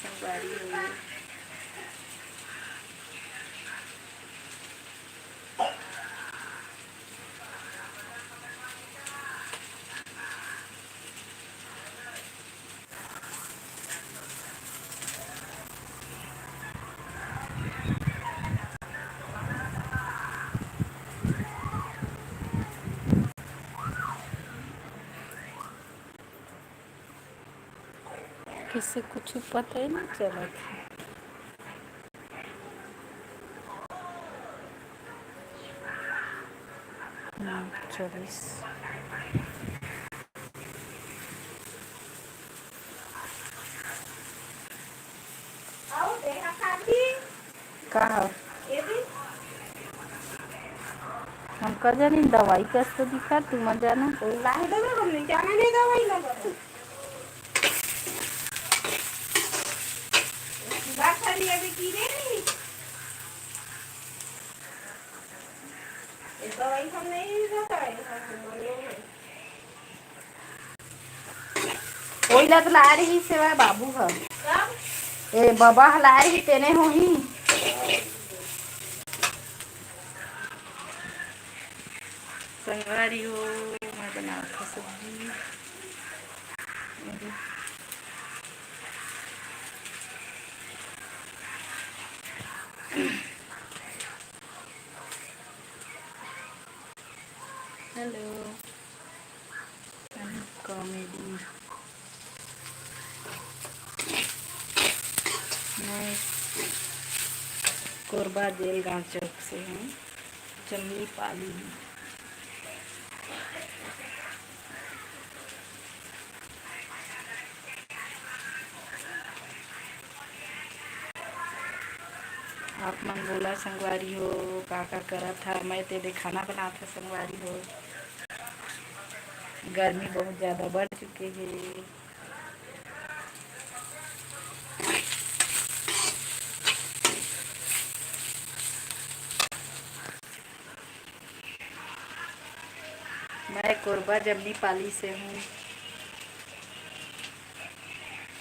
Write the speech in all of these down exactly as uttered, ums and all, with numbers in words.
संगवारी हो। किसे कुछ पता ही नहीं चलत हे। हम्म, चलिस। का ह? हमका जानी दवाई कस तो दिखा, तुमन जाना। लाही दवा हमने जाना नहीं, दवाई ना दवा। बात सारी अभी की रे नहीं। ये दवाई हम नहीं बताए, हम बोले हैं। ओइला तो लाए रही सेवा बाबू ह। ए, बबा ह लाए रही, तेने होही। संगवारी हो, मैं बनावत हूँ सब्जी। Hello, comedy। मैं कोरबा जेल गांव चौक से हूँ, जमनी पाली हूँ। आप मन बोला संगवारी हो, का का करत हा? मैं ते दे खाना बनात हा संगवारी हो। गर्मी बहुत ज्यादा बढ़ चुके हे। मैं कोरबा जमनी पाली से हूँ।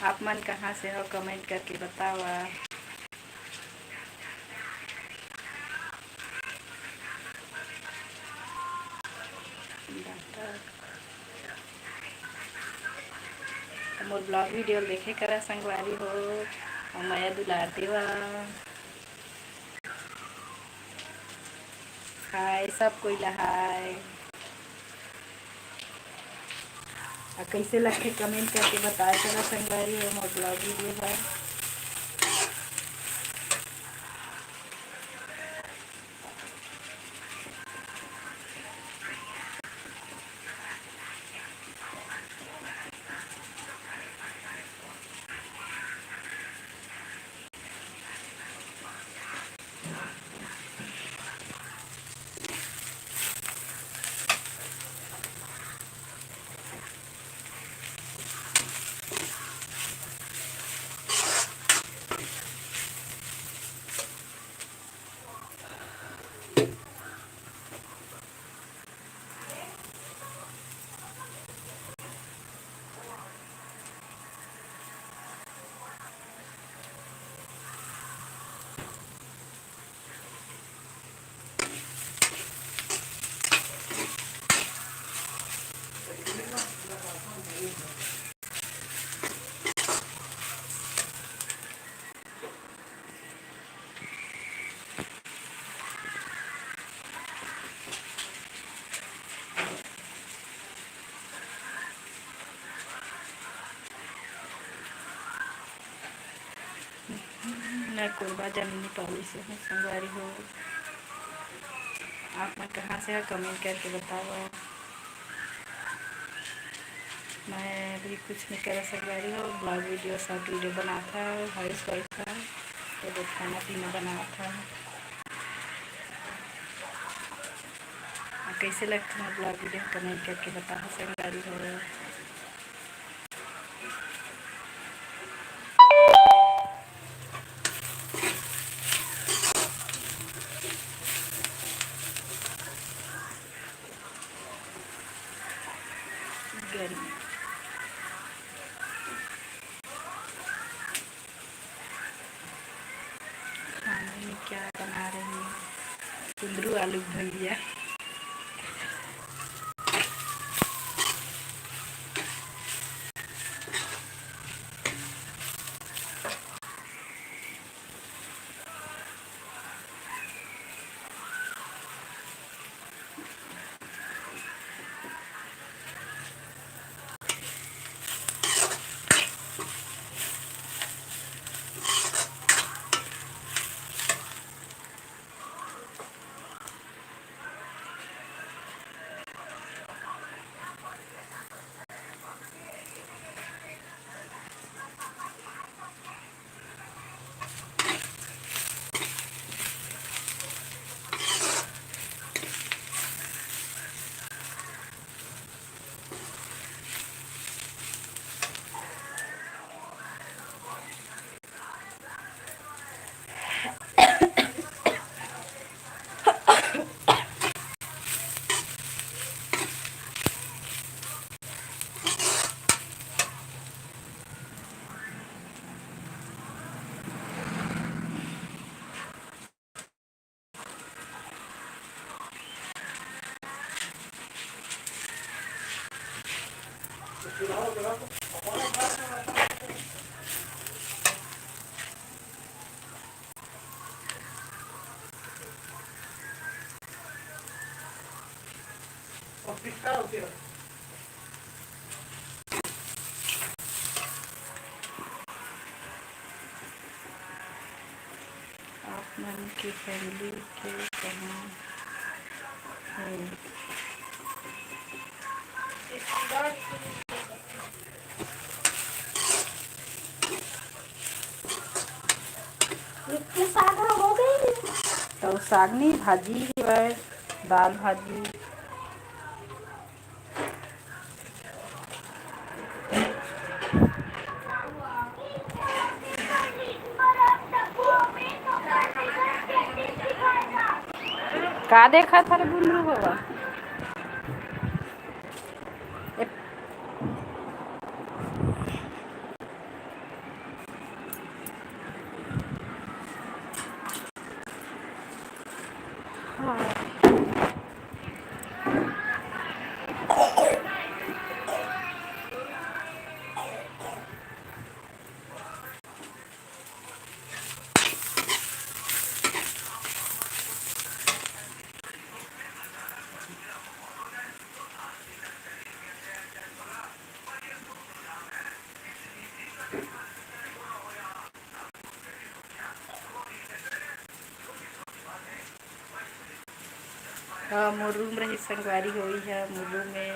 आप मन कहाँ से हो, comment करके बतावा। मोर vlog video देखे करा संगवारी हो, अउ मया दुलार देवा। हाय सब कोई ला हाय। आ कइसे लगथे comment करके बताए करा संगवारी हो मोर vlog video ह। मैं कोरबा जमीनी पाली से हूँ संगवारी हो। आप मन कहाँ से हो, comment करके बताओ। मैं अभी कुछ नहीं करा संगवारी हो, vlog video, short video बनात हव, housewife हव, तो खाना पीना बनात हव। आ, कैसे लगथे मोर vlog video, comment करके बताओ संगवारी हो। गर्मी। कुंदरू आलू के भंजिया। आप मन के फैमिली के कहाँ हे? इतने साग हो गए। तो साग नहीं, भाजी ही है, दाल भाजी। का देखत हरे बुंदरू बाबा? ए, हाँ। हाँ, मोर रूम रही संगवारी हो, इही मोर रूम में।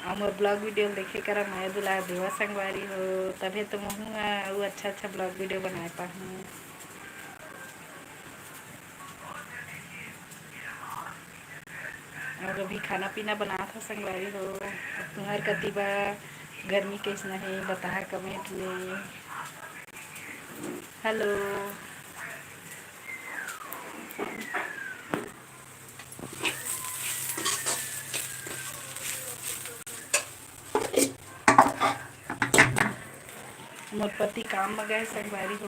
अउ मोर ब्लॉग वीडियो ल देखे करा, मया दुलार देवा संगवारी हो, तभे तो महूँ हा अउ अच्छा अच्छा ब्लॉग वीडियो बनाए पाहूँ। अउ अभी खाना पीना बनात हो संगवारी हो, अब तुंहर कति बा गर्मी कइसना हे, बताहा कमेंट में। हेलो। मोर पति काम म गए संगवारी हो।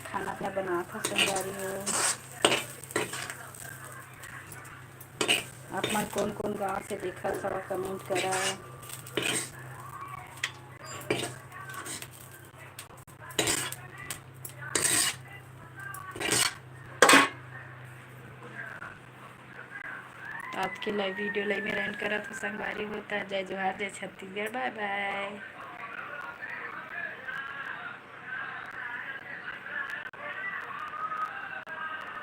खाना पीना बनात हो संगवारी हो। आप मन कोन कोन गांव से देखत हव, कमेंट करा। आज के लाइव वीडियो ला एमे एंड करत हो संगवारी हो, त जय जोहार, जय छत्तीसगढ़, बाय बाय।